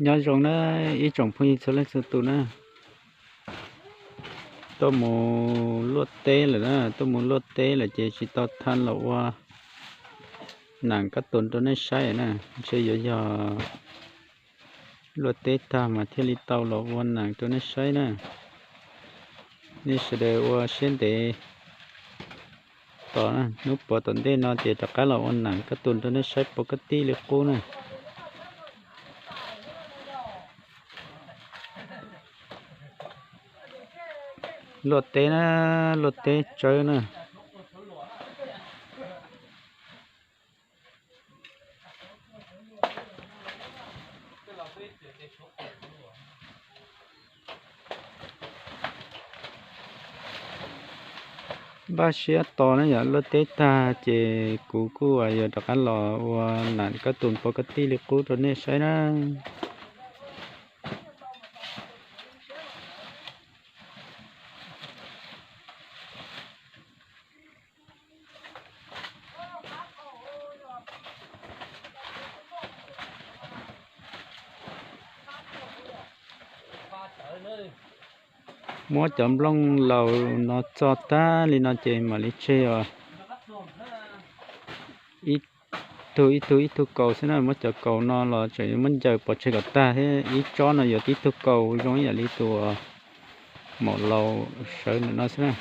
Nyob zoo na ib tsoom phooj ywg txhua leej txhua tus na. Tuaj mus luaj teb lawm na, tuaj mus luaj teb lawm ces tsis tau tha los ua nam kab tus rau nej saib na. Ntshe yuav yog luaj teb tag mas thiaj li tau los ua nam rau nej saib na. Nej sawv daws ua siab ntev tos, hnub puav tom ntej no ces rov qab los ua nam kab tus rau nej saib puas kab tij li qub na. Luaj teb na, luaj teb tsawb na. Npaj siab tos na yom, luaj teb tag ces kuv kuj yuav rov qab los ua nam kab tus puas kab tij li qub rau nej saib na. Muab cov nplooj laus no txog tag li no ces mam li tseg os. Ib tug ib tug ib tug kaus xwb na, muab cov kaus no los tseem muab ncaws pov tseg kom tag thiab. Ib tsob no yuav tib tug kaus zoo ib yam li tus maum laus sawv ntawm no xwb na.